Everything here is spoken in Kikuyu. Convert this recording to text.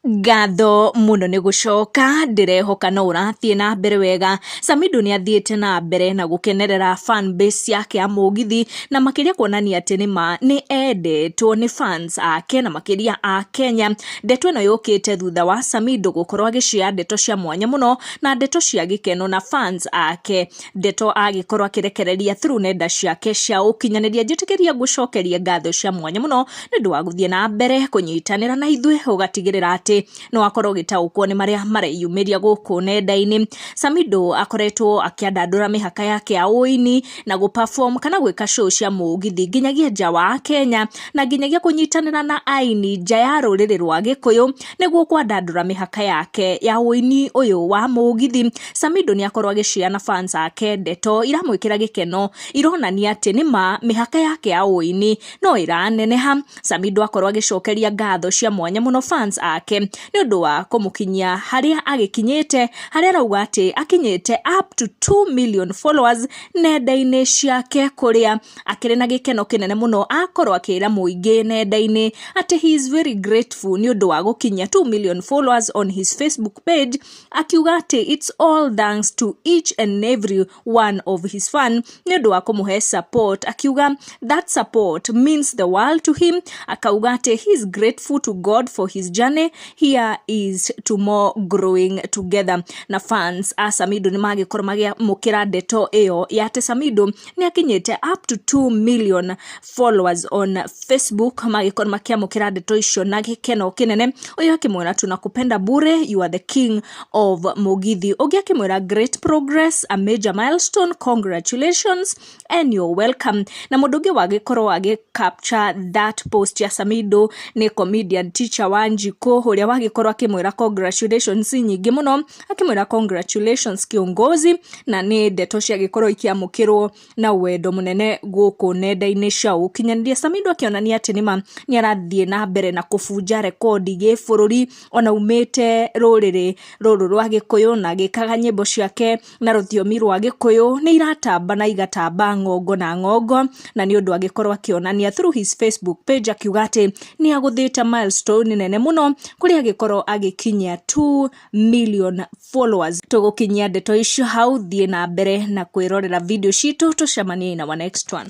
Ngatho mũno nĩ gũcoka, ndĩrehoka no ũrathiĩ na mbere wega. Samidoh nĩ athiĩte na mbere na gũkenerera fan base yake ya mũgithi na makĩria kuonania atĩ nĩma nĩ endetwo nĩ fans ake na makĩria a Kenya. Ndeto ĩno yũkĩte thutha wa Samidoh gũkorwo agĩshare ndeto cia mwanya mũno na ndeto cia gĩkeno na fans ake. Ndeto agĩkorwo akĩrekereria through nenda ciake cia ũkinyanĩria. Njĩtĩkĩria ngũcokerie ngatho cia mwanya mũno nĩ ũndũ wa gũthiĩ na mbere kũnyitanĩra na ithuĩ ũgatigĩrĩra atĩ nĩ wakorwo ũgĩtaũkwo nĩ marĩa mareyumĩria gũkũ nenda-inĩ. Samidoh akoretwo akĩandandũra mĩhaka yake ya ũini na gũ perform kana gwĩka show cia mũgithi nginyagia nja wa Kenya na nginyagia kũnyitanĩra na aini nja ya rũrĩrĩ rwa Gĩkũyũ nĩguo kwandandũra mĩhaka yake ya ũini ũyũ wa mũgithi. Samidoh nĩ akorwo agĩshare na fans ake ndeto iramwĩkĩra gĩkeno ironania atĩ nĩma mĩhaka yake ya ũini no ĩraneneha. Samidoh akorwo agĩcokeria ngatho cia mwanya mũno fans ake nĩ ũndũ wa kũmũkinyia harĩa agĩkinyĩte, harĩa arauga atĩ akinyĩte up to 2 million followers nenda-inĩ ciake, kũrĩa akĩrĩ na gĩkeno kĩnene mũno akorwo akĩra mũingĩ nenda-inĩ atĩ he is very grateful nĩ ũndũ wa gũkinyia 2 million followers on his Facebook page, akiuga atĩ it's all thanks to each and every one of his fan nĩ ũndũ wa kũmũhe support, akiuga that support means the world to him. Akauga atĩ he is grateful to God for his journey. Here is to more growing together. Na fans a Samidoh nĩ magĩkorwo magĩamũkĩra ndeto ĩyo ya atĩ Samidoh nĩ akinyĩte up to 2 million followers on Facebook, magĩkorwo makĩamũkĩra ndeto icio na gĩkeno kĩnene. Ũyũ akĩmwĩra, "Tunakupenda bure, you are the king of mũgithi." Ũngĩ akĩmwĩra, "Great progress, a major milestone, congratulations and you're welcome." Na mũndũ ũngĩ wagĩkorwo agĩ capture that post ya Samidoh nĩ comedian Teacher Wanjikũ, ũrĩa wagĩkorwo akĩmwĩra congratulations nyingĩ mũno, akĩmwĩra, "Congratulations, kiongozi." Na nĩ ndeto ciagĩkorwo ikĩamũkĩrwo na wendo mũnene gũkũ nenda-inĩ cia ũkinyanĩria, Samidoh akĩonania atĩ nĩma nĩ arathiĩ na mbere na kũbunja rekondi gĩbũrũri, ona umĩte rũrĩrĩ rũrũ rwa Gĩkũyũ na agĩkaga nyĩmbo ciake na rũthiomi rwa Gĩkũyũ, nĩ iratamba na igatamba ng'ongo na ng'ongo. Na nĩ ũndũ agĩkorwo akĩonania through his Facebook page, akiuga atĩ nĩ agũthĩte milestone nene mũno kũrĩa agĩkorwo agĩkinyia 2 million followers. Tũgũkinyia ndeto icio hau. Thiĩ na mbere na kwĩrorera video citũ, tũcemanie na our next one.